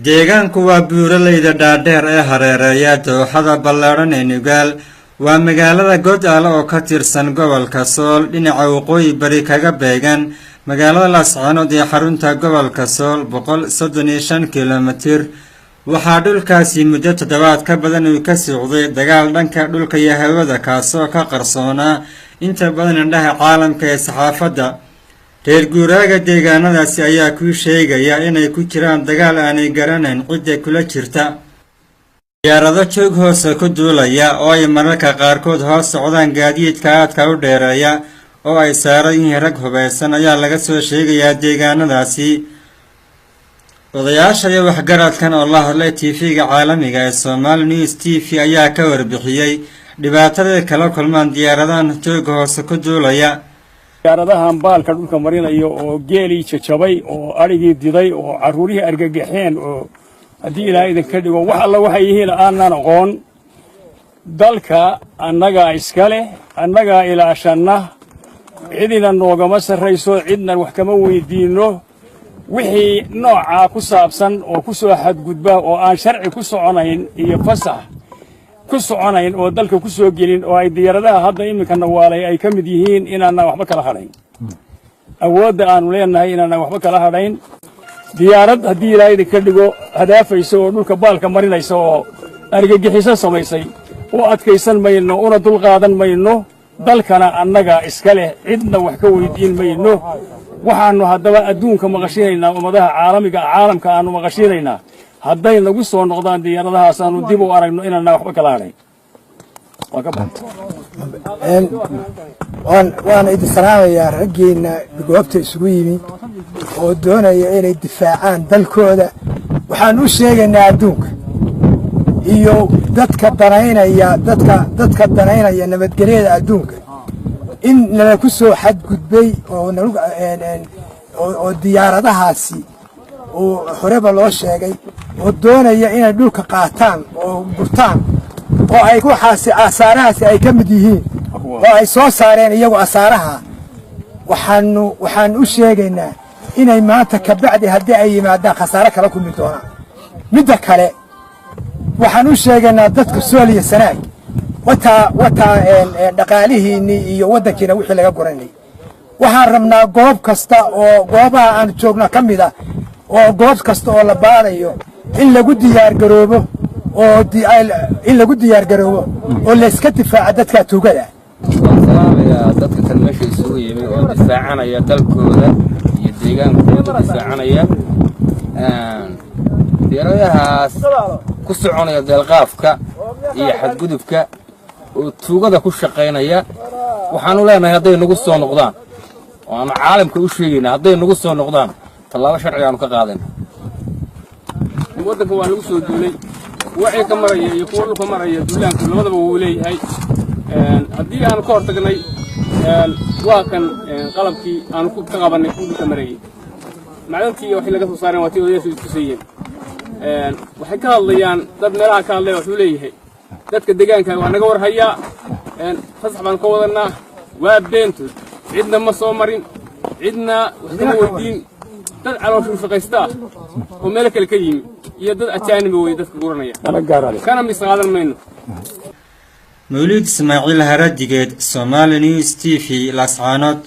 Deegaanku waa buuraleyda dhaadheer ee hareereeya dooxada ballaadhan ee Nugaal. Waa magaalada Godaale oo ka tirsan gobolka Sool, dhinaca waqooyi bari kaga beegan magaalada Laascaanood ee xarunta gobolka Sool 135 kilomitir. Waxaa dhulkaasi muddo toddobaad ka badan uu ka socday dagaal dhanka dhulka iyo hawada, kaasoo ka qarsoonaa inta badan indhaha caalamka ee saxaafadda. Reer guuraaga deegaanadaasi ayaa kuu sheegaya inay ku jiraan dagaal aanay garanayn cidda kula jirta. Diyaarado joog hoose ku duulaya oo ay mararka qaarkood hoos socdaan gaadiidka aadka u dheereeya oo ay saaran yihiin rag hubaysan ayaa laga soo sheegayaa deegaanadaasi. Odayaasha iyo waxgaradkan oo la hadlay TV-ga caalamiga ee Somali News TV ayaa ka warbixiyey dhibaataday kala kulmaan diyaaradahan jooga hoose ku duulaya. Diyaaradahan baalka dhulka marinayo oo geelii jajabay oo adhigii diday oo carruurihii argagaxeen, oo haddii Ilaahay idinka dhigo wax alla waxay yihiin aanan aqoon. Dalka annagaa iska leh, annagaa ilaashanna, cidina noogama sarrayso, cidna wax kama weydiinno. Wixii noocaa ku saabsan oo ku soo xadgudba oo aan sharci ku soconayn iyo fasax ku soconayn oo dalka ku soo gelin, oo ay diyaaradaha hadda iminka nawaalay ay ka mid yihiin, inaanaan waxba kala hadhayn. Awoodda aanu leenahay inaanaan waxba kala hadhayn. Diyaarad haddii Ilaahay idinka dhigo hadaafaysa oo dhulka baalka marinaysa oo argagixiso samaysay, u adkaysan mayno, una dulqaadan mayno. Dalkana annagaa iska leh, cidna wax ka weydiin mayno. Waxaannu haddaba adduunka maqashinaynaa, ummadaha caalamiga, caalamka aanu maqashinaynaa, hadday nagu soo noqdaan diyaaradahaas aanu dib u aragno inaanaan waxba kala hadhayn. Waa ka baxay. Waana idin salaamayaa raggiinna goobta isugu yimi oo doonaya inay difaacaan dalkooda. Waxaan u sheegaynaa adduunka iyo dadka danaynaya, dadka danaynaya nabadgelyada adduunka, in nala ku soo xadgudbay oo diyaaradahaasi oo horeba loo sheegay oo doonaya inay dhulka qaataan oo gurtaan, oo ay waxaasi asaarahaasi ay ka mid yihiin oo ay soo saareen iyagu asaaraha. Waxaan u sheegaynaa inay maanta kabacdi haddii ay yimaadaan khasaare kala kulmi doonaan. Midda kale, waxaan u sheegaynaa dadka Sool iyo Sanaag, wataa dhaqaalihiinnii iyo waddankiina wixii laga guranay. Waxaan rabnaa goob kasta oo goobaha aan joogno ka mid ah oo goob kasta oo la baadayo in lagu diyaargaroobo, oo in lagu diyaargaroobo oo layska difaaca dadka tuugada. Waan salaamayaa dadka kan meesha isugu yimi oo difaacanaya dalkooda iyo deegaankooda, difaacanaya diyaaradahaas ku soconaya deelqaafka iyo xadgudubka oo tuugada ku shaqaynaya. Waxaanu leenahay, hadday nagu soo noqdaan, oo aanu caalamka u sheegayna, hadday nagu soo noqdaan tallaabo sharciga aanu ka qaadayna. Waddanka waa lagu soo duulay. Kuwa ciidka maraya iyo kuwa dhulka maraya, duulaanku labadaba wuu leeyahay. Haddii aanu ka hortagnay, waa kan qalabkii aanu ka qabannay kuwa dhulka marayay, macdantii iyo waxay laga soo saareen. Waa tii odayaashu istusayeen. Waxay ka hadlayaan dad meelaha ka hadlaya. Wuxuu leeyahay dadka deegaanka waa naga warhayaa, fasax baanu ka wadanaa. Waa beentood. Cidna ma soo marin, cidna wax kama weydiin. Dad calooshu shaqaysta ah oo meelo kale ka yimi iyo dad ajaaniba wey dadka guranaya, kana mis qaadan mayno. Mawliid Ismaaciil Haradigeed, Somali News TV, Laascaanood.